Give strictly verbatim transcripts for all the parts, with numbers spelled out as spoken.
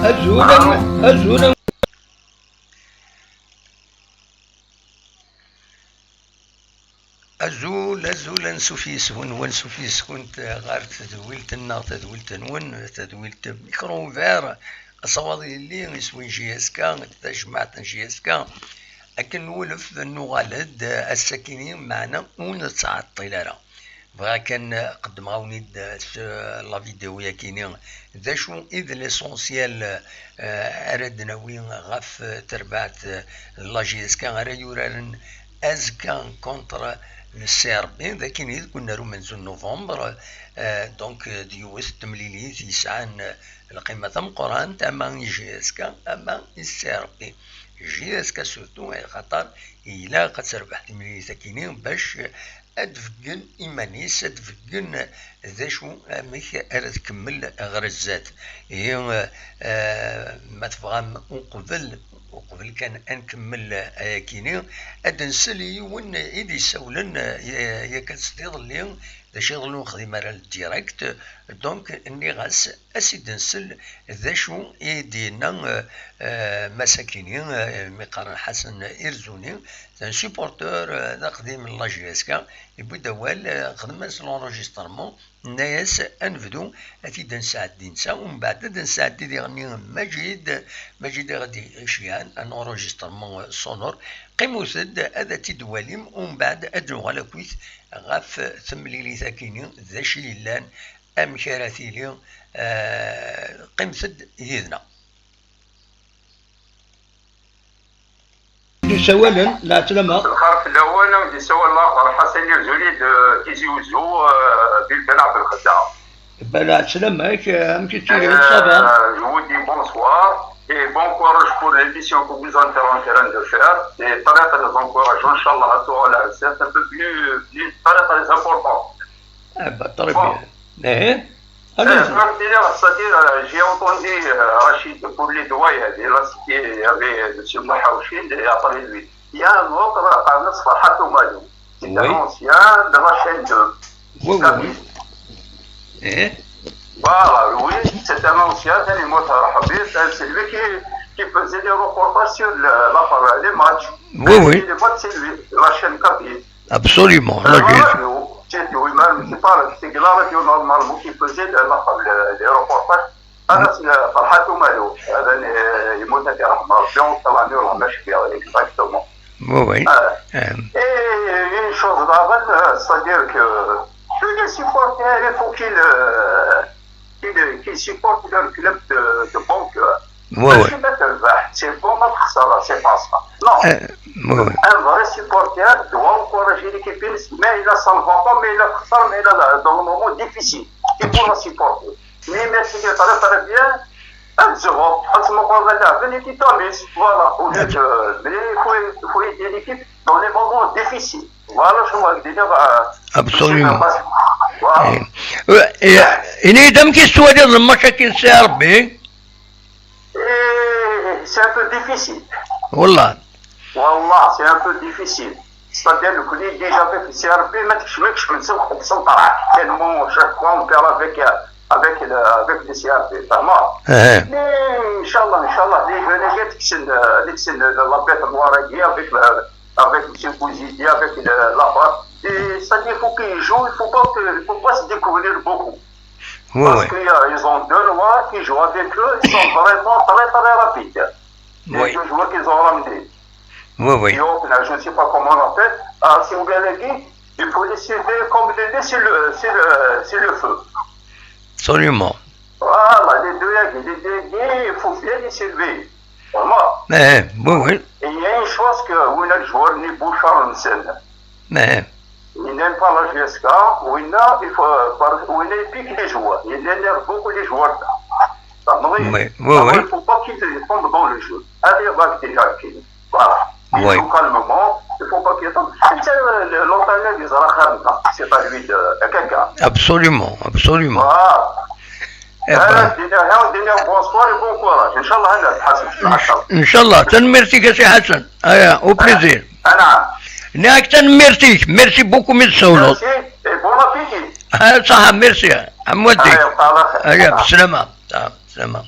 Azul a, azul a. Azul Azul, ansuf yes-wen, wansuf yes-kunt ɣer tedwilt-nneɣ, tadwilt-nwen, tadwilt Micro Ouvert. Asawaḍ yelli iswi J S K, tajmaɛt n J S K. Akken nwulef, nuɣal-d ass-akini, meɛna ur nettɛeṭṭil ara. Bɣiɣ kan qeddmeɣ-awen-id s la vidéo-yakini. D acu i d l'essentiel, eh, ara d-nawi ɣef terbaɛt, eh, n la J S K ara yuraren azekka contre le C R B, d akin i deg unnar umenzu n novembre, eh, donc, eh, d yiwet n temlilit yesɛan, eh, lqima tameqqrant, ama i J S K, ama i C R B. J S K surtout, eh, xaṭer ilaq ad terbeḥ temlilit akini bac ad d-beggen iman-is, ad d-beggen d acu, amek ara tkemmel ɣer zdat. Ihi, eh, ma tebɣam, uqbel, uqbel kan ad nkemmel ayakini, ad nsel i yiwen i d-yessawlen, eh, ya-, yakan s iḍelli, d acu iḍelli ur nexdim ara le direct, donc nniɣ-as, as-id-nsel d acu i d-yenna, eh, eh, Mass Akini, eh, mi qqaren Ḥasan Irzuni, d un supporteur, eh, d aqdim n la J S K, yewwi-d awal, eh, xdem-as l'enregistrement, nenna-yas ad nebdu ad t-id-nesɛeddi netta, umbeɛd ad nesɛeddi diɣenni Maǧid, Maǧid i ɣ-d-iceyɛen un enregistrement sonore. Qqimet-d ad t-id-twalim, umbeɛd ad nuɣal akkit ɣef temlilit akini, d acu yellan, amek ara tili, eh, qqimet-d yid-neɣ. D-isawalen, lɛeslama. Lxir fell-awen, am d-isawal laxer Ḥasan Irzuni de Tizi Uzzu, eh, di Lbala Belxedda. Lbala, lɛeslama-k, eh, amek i tettiliḍ, ça va? Euh, je vous dis bonsoir et bon courage pour l'émission que vous êtes en train de faire. Et très, très encourageant, Inch'Allah, à toi, la recette, un peu plus, plus, très, très important. Ah, bah, très bien. Eh, allez-y. Euh, pour dire, c'est-à-dire, euh, j'ai entendu, euh, Rachid pour les doigts, il a cité, il y avait monsieur Mouhaouchine, et après lui. Il y a un autre, Anas Farhat Oumalou. C'est un ancien de la chaîne deux. Oui, oui, oui. Eh? Voilà, oui, c'est un ancien, c'est le mot Habib, c'est lui qui, qui faisait les reportages sur le, la, les matchs. Oui, oui. Les matchs, c'est lui, la chaîne kabyle. Absolument, la radio, c'est lui-même, c'est pas, c'est la radio normalement qui faisait le, la, le, les reportages. Anas Farhat Oumalou, هذا يموت في رحمة ربي، وطلع له رحمة شفيع، exactement. Oui, oui. Et une chose, c'est-à-dire que tous les supporters, il faut qu'ils, euh, qu'ils, qu'ils supportent leur club de, de bon cœur. Oui, oui. C'est pas ça, c'est pas ça. Non. Un vrai supporter doit encourager l'équipe, mais il a ça ne va pas, mais il a ça, mais il a dans le moment difficile. Il faut le supporter. Mais merci, très, très bien. Ad tzuɣeḍ, ad tmuqleḍ alaɛben i titamis. Voilà, au lieu de, mais il faut, il faut aider l'équipe dans les moments difficiles. Voilà, je vois que déjà, bah, absolument. Voilà. Eh, eh, ini-d amek i tettwaliḍ lmatch-agi n C R B? Eh, c'est un peu difficile. Wallah. Wallah, c'est un peu difficile. C'est-à-dire, le collier déjà avec le C R B, ما تكشمكش من سوق السلطة. Tellement chaque fois on perd avec, euh, avec le, avec le C R B. Vraiment. Mais, Inch'Allah, Inch'Allah, les jeunes, les jeunes, euh, les jeunes, euh, la bête noire, avec le, avec M. Bouzidi, avec le, la barre. Et c'est-à-dire, il faut qu'ils jouent, il faut pas que, il faut pas se découvrir beaucoup. Oui, oui. Parce qu'il y a, ils ont deux noirs qui jouent avec eux, ils sont vraiment très, très rapides. Les deux joueurs qu'ils ont ramenés. Oui, oui. Et au final, je ne sais pas comment on appelle. Ah, c'est au Galagui, il faut les surveiller comme les, les, c'est le, c'est le, c'est le feu. Absolument. Voilà, les deux, les deux, il faut bien les surveiller. Vraiment. Eh, oui, oui. Et il y a une chose que, وين الجوار اللي بوشار نسال. Eh. Il n'aime pas la J S K, وين il faut, par, وين il pique les joueurs. Il énerve beaucoup les joueurs. Ça, oui, oui, oui. Il faut pas qu'ils tombent dans le jeu. Allez, on va dire, voilà. Oui. Il joue calmement, il faut pas qu'il tombe. حتى l'entraîneur يزرع خير منه. C'est pas lui de, de quelqu'un. Absolument, absolument. Voilà. Eh ben. Allez, bonsoir et bon courage. إن شاء الله أنا أتحسن. إن شاء الله. Tanemmirt-ik a Si Ḥasan. Aya, au plaisir. أنا. Nniɣ-ak tanemmirt-ik. Merci beaucoup mi d-tsawleḍ. Merci et bon appétit. Ah, صحة, merci. Am waddek. Aya, بالسلامة. Salam.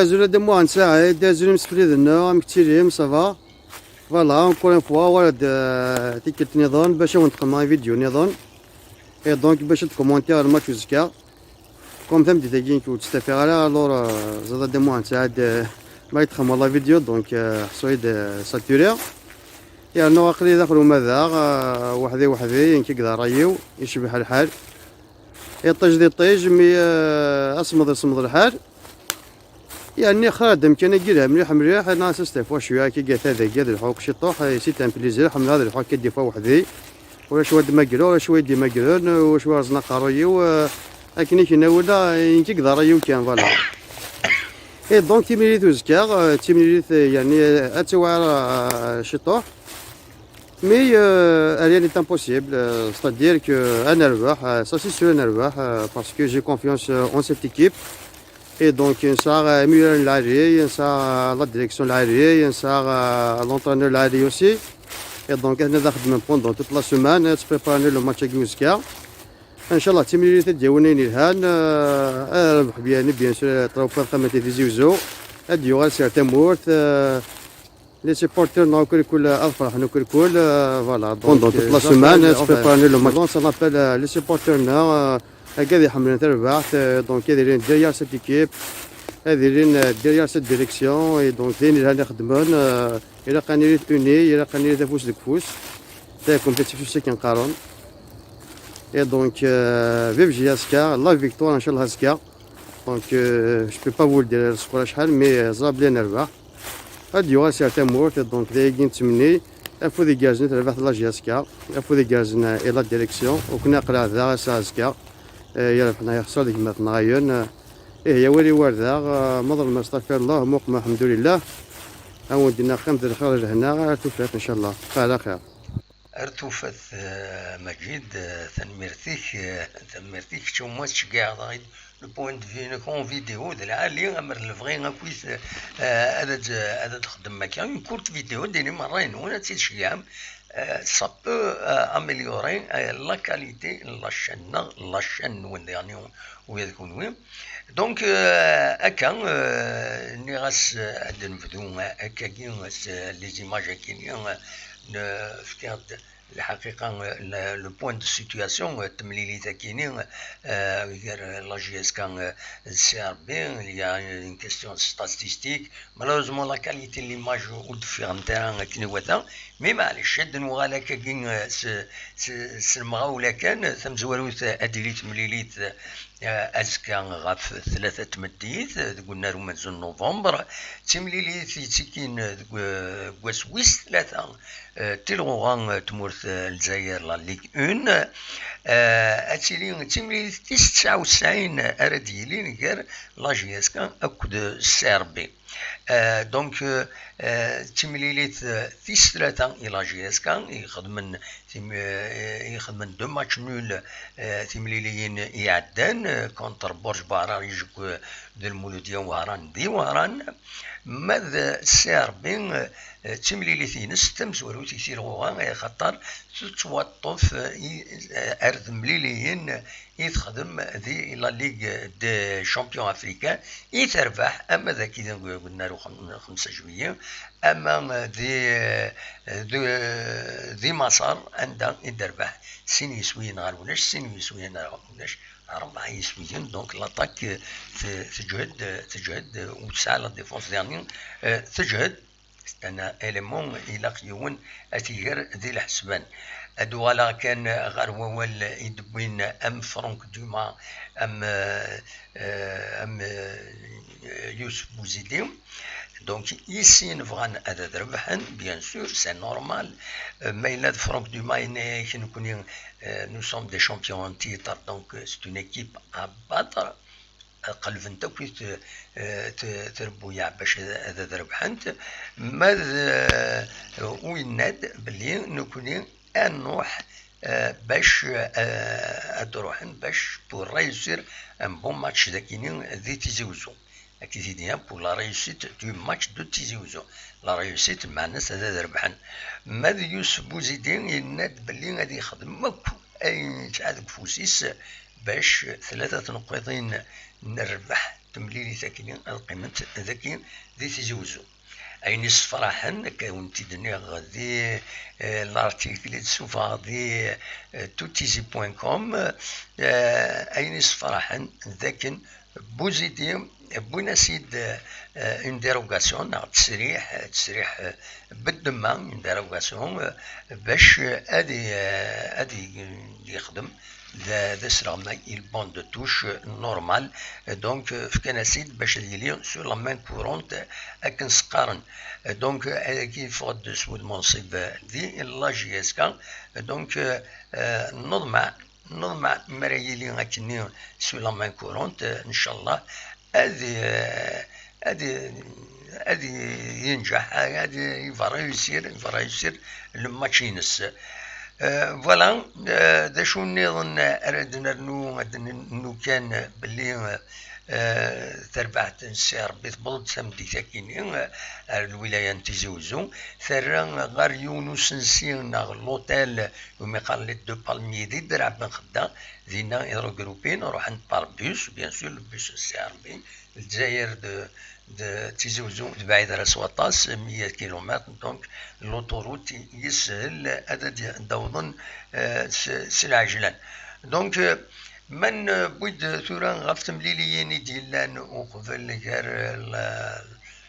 Azul a Dda Muḥend Saɛid, azul imsefliden-nneɣ, amek tettilim, ça va? Voilà, encore une fois, wala d tikkelt nniḍen bac ad wen-d-qemmeɣ ividyu nniḍen. Et donc, bac ad tkumantiɣ lmatch uzekka. Comme tameddit-agi nekk ur tt-stafiɣ ara, alors, euh, ẓad a Dda Muḥend Saɛid, euh, ma yetxemmem la vidéo, donc, euh, ḥṣu-yi-d, euh, saturé. Yernu aql-i daxel umadaɣ, euh, weḥdi weḥdi, nekk i d ṛṛay-iw, yecbeḥ lḥal. Iṭij d iṭij, mi, euh, asemmeḍ isemmeḍ lḥal. Yerni xir ad amkan-agi yelha mliḥ mliḥ, neɣ s stafwa cwiya akka, gata dagi ad lḥuɣ ciṭuḥ, c'est un plaisir, ḥemmleɣ ad lḥuɣ akka des fois weḥdi. Ulac wa d-magreɣ, ulac wa d-imagren, ulac wa yerẓen aqerruy-iw, euh, akken i k-yenna wula, nekk i d ṛṛay-iw kan, voilà. Et donc, timlilit uzekka, euh, timlilit, euh, yerni, euh, ad tiwɛer, euh, ciṭuḥ. Mais, euh, rien n'est impossible, euh, c'est-à-dire que ad nerbeḥ, euh, ça c'est sûr ad nerbeḥ, euh, parce que j'ai confiance, euh, en cette équipe. Et donc, nesɛa, euh, imyurar lɛali, nesɛa, euh, la direction lɛali, nesɛa, euh, l'entraîneur lɛali aussi. Et donc, ad nexdem pendant toute la semaine, ad préparer le match-agi uzekka. Inchallah, timlilit ad d-yawin ayen yelhan, euh, ad nerbeḥ bien, bien sûr, ṭṭrabfa txamat i Tizi Uzzu. Ad d-yuɣal si tamurt, euh, les supporters-nneɣ akk lkul ad ferḥen akk lkul, euh, voilà. Donc, pendant toute la semaine, ad préparer le match. Je lance un appel, euh, les supporters-nneɣ, euh, akka ad iḥemmlen tarbaɛt, euh, donc ad ilin derrière cette équipe, ad ilin, euh, derrière cette direction, et donc d ayen yelhan i xeddmen, euh, ilaq ad nili unis, ilaq ad nili afus deg ufus, d takumt ad tifsus akken qqaren. Et donc, euh, vive J S K, la victoire, inchallah, azekka. Donc, euh, je peux pas vous le dire, le score acḥal, mais, euh, ẓra belli ad nerbeḥ. Ad d-yuɣal si tamurt, donc d ayagi nettmenni, afud igerrzen i terbaɛt n la J S K, afud igerrzen i la direction, u kna aql-aɣ da ass-a azekka, eh, yerbeḥ neɣ yexṣer deg gma-tneɣ ayen, eh, ih, ya wali war daɣ, eh, ma ḍelmen astaɣfirullah, muqem alḥemdulillah, ad wen-d-nniɣ qqimet d lxir d lehna, ar tufat, inchallah, ala xir. Ar tufat, eh, Maǧid, eh, tanemmirt-ik, eh, tanemmirt-ik, kečč u ma tceggɛeḍ-aɣ-id le point de vue-inek en vidéo, d lɛali, amer lebɣi akkit, eh, ad ad, ad ad xeddem akka. Une courte vidéo, dini merra-inu, ad tt-id-tceggɛem. Eh, ça peut, eh, améliorer, eh, la qualité n la chaîne-nneɣ, la chaîne-nwen, daɣen, u ula d kunwi. Donc, eh, akka, eh, nniɣ-as, eh, ad nebdu, eh, akkagi, eh, s les images-agi, eh, n-, fkiɣ-d Lḥaqiqa, le, le point de situation, eh, temlilit-akini, eh, gar la J S K, eh, d C R B, il y a une question statistique. Malheureusement, la qualité n l'image ur d-ffiɣent ara akken iwata. Mais maɛlic, ad d-nuɣal akkagi, eh, s, s, s lemɣawla kan, tamezwarut, eh, ad d-tili temlilit, eh, azekka ɣef tlata n tmeddit, eh, deg unnar umenzu n novembre. D timlilit yettikin, eh, deg, eh, deg wass wis tlata, eh, tilɣuɣa, eh, tmurt, eh, Lezzayer, la Ligue un. Eh, ad tili d timlilit tis tesɛa u tesɛin ara d-yilin gar la J S K akked C R B. Eh, donc, eh, eh, d timlilit, eh, tis tlata i la J S K, i ixedmen tim-, eh, i ixedmen deux matchs nuls, eh, timliliyin iɛeddan, eh, contre Borj Bahrarijk, eh, d Lmuludya Wehran di Wehran. Ma d C R B, eh, d timlilit-ines tamezwarut i tilɣuɣa, axaṭer tettwaṭṭef, eh, i, eh, ar temliliyin i texdem di la Ligue des Champions Africains, i terbeḥ ama d aki deg unnar xemsa juillet, ama di, di, di Maṣer, anda i d-terbeḥ sin yiswiyen ɣer ulac, sin yiswiyen ɣer ulac, rebɛa yiswiyen. Donc l'attaque, eh, te-, teǧhed, teǧhed, eh, u tesɛa la défense dernier, eh, teǧhed. C'est un élément ilaq yiwen ad t-iger di lḥesban. Ad uɣaleɣ kan ɣer wawal i d-wwin am Franck Dumas, am, eh, eh, am, eh, Youssouf Bouzidi. Donc, i sin bɣan ad, ad rebḥen, bien sûr, c'est normal. Eh, ma yella d Franck Dumas yenna-yak nekkni, eh, nous sommes des champions en titre, donc, eh, c'est une équipe à battre. Qelbent akk i t-, eh, t-, trebbuyaɛ bac ad, ad, ad rebḥent. Ma d, eh, u yenna-d belli nekkni ad nruḥ, eh, bac, eh, ad ruḥen bac pour réussir un bon match dakini di Tizi Uzzu. Ak-t-id-yenna pour la réussite du match de Tizi Uzzu. La réussite, meɛna-s ad, ad rebḥen. Ma d Youssouf Bouzidi yenna-d belli ad yexdem akk ayen yesɛa deg ufus-is bac tlata tneqqiḍin n rrbeḥ temlilit akkenni ad qqiment dagi di Tizi Uzzu. Ayen issefraḥen, akka wen-t-id-nniɣ di, eh, l'article i d-ssufɣeɣ di, eh, tuttizi point com, eh, ayen issefraḥen d akken Buzidi wwin-as-id, eh, une dérogation neɣ ttesriḥ, ttesriḥ, eh, beddemma, une dérogation, eh, bac, eh, ad i-, eh, ad i-, yexdem d, d asleɣmay, il banc de touche normal. Donc, eh, fkan-as-id bac ad yili sur la main courante, akken s-qqaren. Eh, donc, eh, ayagi yeffeɣ-d s wudem unṣib, eh, di la J S K. Donc, eh, eh, neḍmeɛ, neḍmeɛ mi ara yili akkenni sur la main courante, eh, ncallah, ad, eh, ad, ad yenǧeḥ, ad, il va réussir, il va réussir le match-ines. Eh, voilà, eh, d acu nniḍen ara d-nernu, ad d-nennu kan belli, eh, tarbaɛt n Si Ṛebbi tewweḍ-d tameddit akkenni, eh, ar lwilaya n Tizi Uzzu, terra ɣer yiwen usensi neɣ l'hôtel umi qqaren les Deux Palmiers di Draɛ Ben Xedda, dinna i regroupin, ruḥen par bus, bien sûr, le bus n Si Ṛebbi, Lezzayer d, d Tizi Uzzu d bɛid ara s waṭas, meyya kilomètres, donc l'autoroute yeshel ad d-awḍen, eh, s, s lɛejlan. Donc, eh, ma newwi-d tura ɣef temliliyin i d-yellan uqbel gar, eh, la,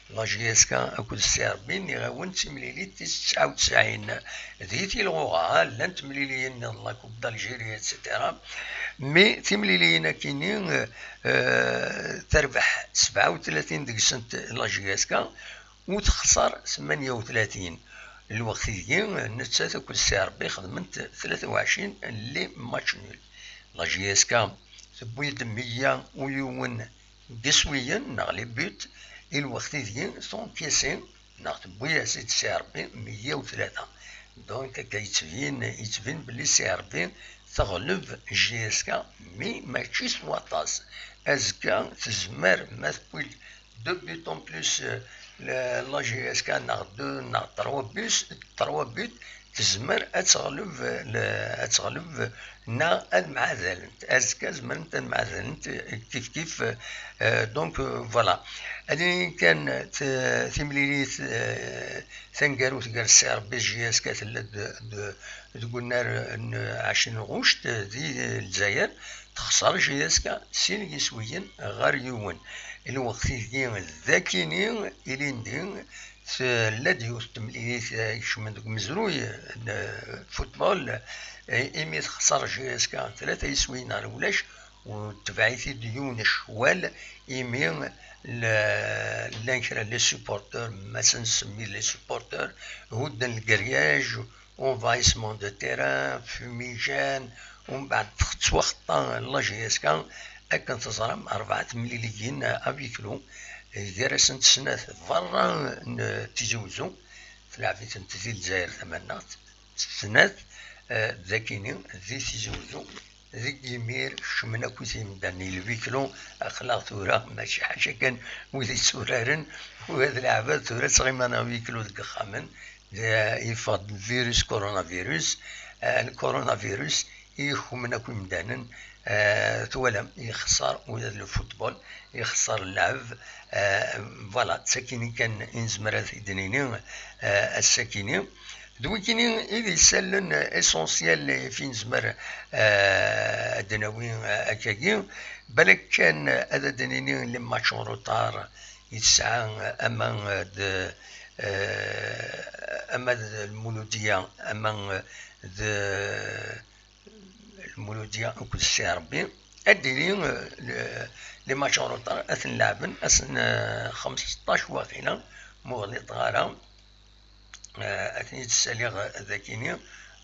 la J S K akked Si Ṛebbi, nniɣ-awen d timlilit tis tesɛa u tesɛin. Di tilɣuɣa, llant temliliyin nniḍen, la Coupe d'Algérie, et cetera. Mais timliliyin akkenni, eh, terbeḥ sebɛa u tlatin deg-sent la J S K, u texṣer tmanya u tlatin. Lweqt-agi, nettat akked Si Ṛebbi xedment tlata u ɛecrin n les matchs nuls. La J S K tewwi-d meyya u yiwen deg iswiyen, neɣ les buts, i lweqt-agi, tencaisser, neɣ tewwi-as-id Si Ṛebbi meyya u tlata. Donc, akka yettbin, yettbin belli Si Ṛebbi teɣleb J S K, mais mačči s waṭas. Azekka tezmer, ma tewwi-d deux buts en plus, euh, la, la J S K, neɣ deux, neɣ trois buts, trois buts, tezmer ad teɣleb, euh, le, ad teɣleb, euh, neɣ ad mɛadalent. Azekka zemrent ad mɛadalent, euh, kif kif, euh, euh, donc, euh, voilà. Ad nini kan, euh, t-, timlilit, euh, taneggarut gar Si Ṛebbi d J S K tella-d, d, deg unnar n ɛecrin ɣuct di Lezzayer, texṣer J S K sin yiswiyen ɣer yiwen. Lweqt-agi d akini ilindi tella-d yiwet n temlilit, eh, ikecmen deg umezruy n, eh, football, eh, imi texṣer J S K tlata yiswiyen ɣer ulac, u tebɛ-it-id yiwen ccwal, imi l-, llan kra les supporters, ma s-nsemmi les supporters, hudden lgrillage, envahissement de terrain, fumigène, umbeɛd tettwaxeṭṭa la J S K, akken teẓram, rebɛa temliliyin à huis clos, gar-asent snat berra n Tizi Uzzu, tleɛb-itent di Lezzayer Tamannaɣt, snat, eh, d akini di Tizi Uzzu. Deg yimir, kecmen akk imdanen i lbiklu, aql-aɣ tura, mačči ḥaca kan wid yetturaren, ula d leɛbad tura ttɣiman à huis clos deg yexxamen, d, yeffeɣ-d virus coronavirus, eh, le coronavirus i yexxumen akk imdanen, eh, twalam, yexṣer ula d le football, yexṣer lɛeb, eh, voilà, d takini kan i nezmer ad t-id-nini, eh, ass-akini. D wigini i d isallen essentiel i fi nezmer, eh, ad d-nawi, eh, akkagi. Balak kan ad d-nini les matchs en retard i tesɛa, ama d, eh, ama d Lmuludiya, ama d Lmuludiya akked Si Ṛebbi. Ad d-tili, eh, le-, les matchs en retard ad ten-leɛben ass n, eh, xemseṭṭac waqila, ma ur ɣliṭeɣ ara. Eh, ad ten-id-ssaliɣ dagini.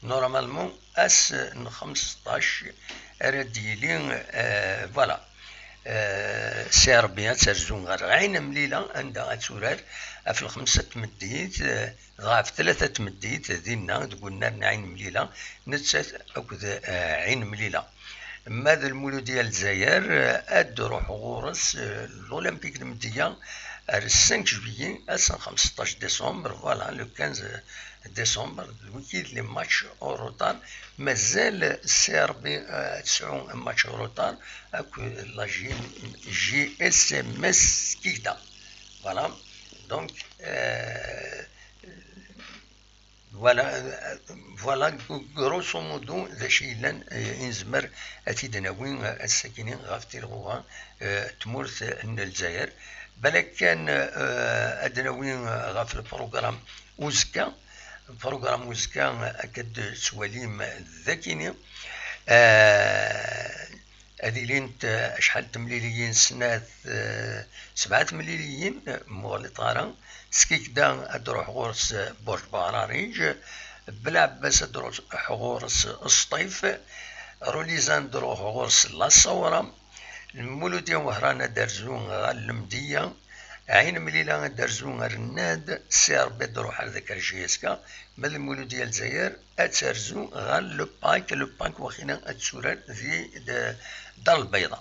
Normalement, ass n xemseṭṭac ara d-yili, eh, voilà. Eh, Si Ṛebbi ad terzu ɣer Ɛin Mlila, anda ad turar ɣef lxemsa n tmeddit, eh, dɣa ɣef tlata n tmeddit, dinna, deg unnar n Ɛin Mlila, nettat akked, eh, Ɛin Mlila. Ma d Lmuludya n Lezzayer, ad d-ruḥ ɣur-s, eh, l'Olympique de Mdiya ar cinq juillet, ass n xemseṭṭac décembre, voilà, le quinze décembre, d wigi d les matchs en retard. Mazal C R B, eh, ad tesɛu match en retard akked la G-, G S M S Skikda. Voilà. Donc, euh, voilà, euh, voilà, grosso modo, d acu yellan, euh, i nezmer ad t-id-nawi, euh, ass-agi ɣef tilɣuɣa, euh, tmurt n Lezzayer. Balak kan, euh, ad d-nawi, euh, ɣef le programme uzekka. Le programme uzekka, euh, akka d-tettwalim dagini. Euh, Ad ilint, eh, acḥal n temliliyin? Snat, eh, sebɛa temliliyin, eh, muɣlit ara. Skikda ad d-ruḥ ɣur-s, eh, Burj Bahrariǧ. Belɛebbas ad d-ruḥ ɣur-s Sṭif. Rulizan ad d-ruḥ ɣur-s La Sawra. Lmuludya Wehran ad d-terzu ɣer Lemdiya. Ɛin Mlila ad d-terzu ɣer Nnad. C R B ad d-ruḥ ar dak ar J S K. Ma d Lmuludya Lezzayer, ad terzu ɣer le Pac, le Pac waqila ad turar di d-, Dar Lbayḍa,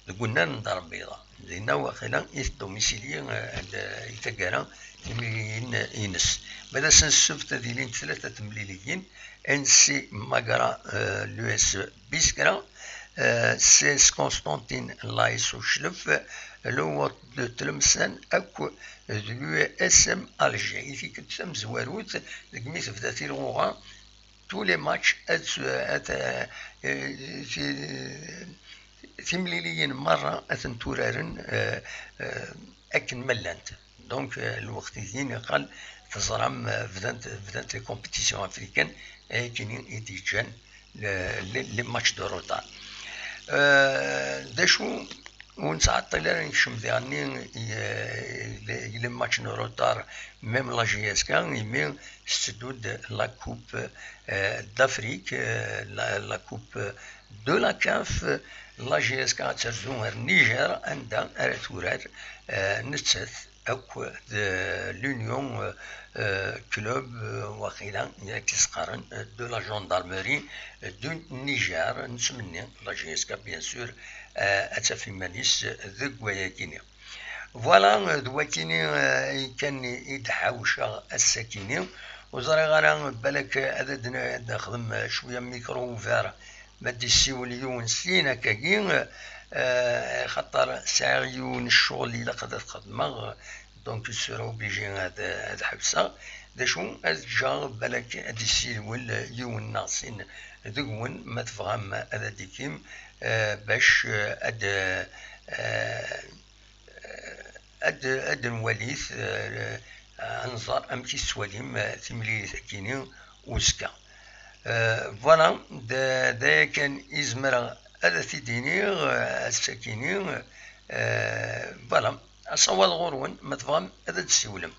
deg unnar n Dar Lbayḍa. Dinna waqila i teddomicili, eh, d-, i taggara timliliyin-ines. Ma d ass n ssebt ad ilint tlata temliliyin, N C Magra, eh, l'U S Biskra, eh, C S Constantine, l'A S Uclef, l'U W A T de Tlemsan, akk d l'U S M Alger. I tikkelt tamezwarut, deg mi tebda tilɣuɣa, tous les matchs, ad, ad, eh, ti-, timliliyin merra ad tent-uraren, eh, eh, akken ma llant. Donc, eh, lweqt-agi niqal teẓram, eh, bdant, bdant les compétitions africaines, eh, akken i d-yeǧǧan le, le, les matchs de retard. Euh, d acu ur nettɛeṭṭil ara nekcem diɣenni i, i, i les matchs de retard, même la J S K, imi tetteddu-d la Coupe, euh, d'Afrique, euh, la, la Coupe de la CAF, la J S K ad terzu ar Niger, anda ara turar, euh, nettat akk d l'Union, euh, euh, Club, euh, waqila i ak-tt-qqaren, euh, de la Gendarmerie, euh, du Niger. Nettmenni la J S K, bien sûr, euh, ad taf iman-is, euh, deg wayagini. Voilà, euh, d wakini, euh, i kan i d-ḥawceɣ ass-akini. Ur ẓriɣ ara, balak ad d-, ad d-nexdem, euh, cwiya micro ouvert, ma d-yessiwel yiwen syin akkagi, eh, xaṭer sɛiɣ yiwen ccɣel ilaq ad t-xedmeɣ, donc je serai obligé ad, ad ḥebseɣ. D acu, ad ǧǧeɣ balak ad d-yessiwel yiwen neɣ sin deg-wen, ma tebɣam ad d-tikim, eh, bac, eh, ad, eh, ad, ad nwali, eh, ad nẓer amek i tettwalim, eh, timlilit-agi uzekka. Eh, voilà, d, d aya kan i zemreɣ ad t-id-iniɣ, eh, ass-akini, eh, voilà, asawaḍ ɣur-wen, ma tebɣam ad d-tessiwlem.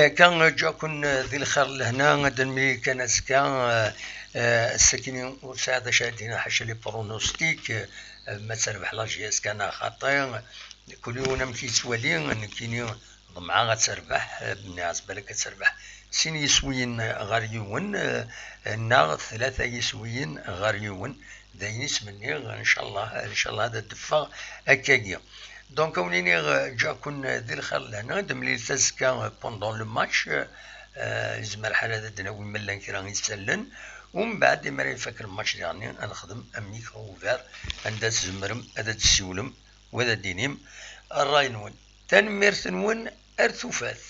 Akka, ǧǧaken di lxir d lehna, ad d-nemlil kan azekka. Eh, eh, ass-akini ur sɛiɣ d acu ara d-iniɣ ḥaca les pronostics, eh, ma ad terbeḥ la J S K neɣ xaṭi. Kul yiwen amek yettwali, nekkini ḍemɛeɣ ad terbeḥ, eh, nniɣ-as balak ad terbeḥ sin yiswiyen ɣer yiwen, eh, neɣ tlata yiswiyen ɣer yiwen. D ayen i ttmenniɣ, ncallah, ncallah ad d-teffeɣ akkagi. Donc, ad wen-iniɣ, eh, ǧǧaken, eh, di lxir d lehna, ad d-nemlil azekka, eh, pendant le match, eh, Eh, yezmer lḥal ad d-nawi ma llan kra isallen, umbeɛd, imi ara ifak lmatch diɣenni, ad nexdem un micro ouvert, anda tzemrem ad d-tessiwlem, wa ad d-tinim ṛṛay-nwen. Tanemmirt-nwen, ar tufat.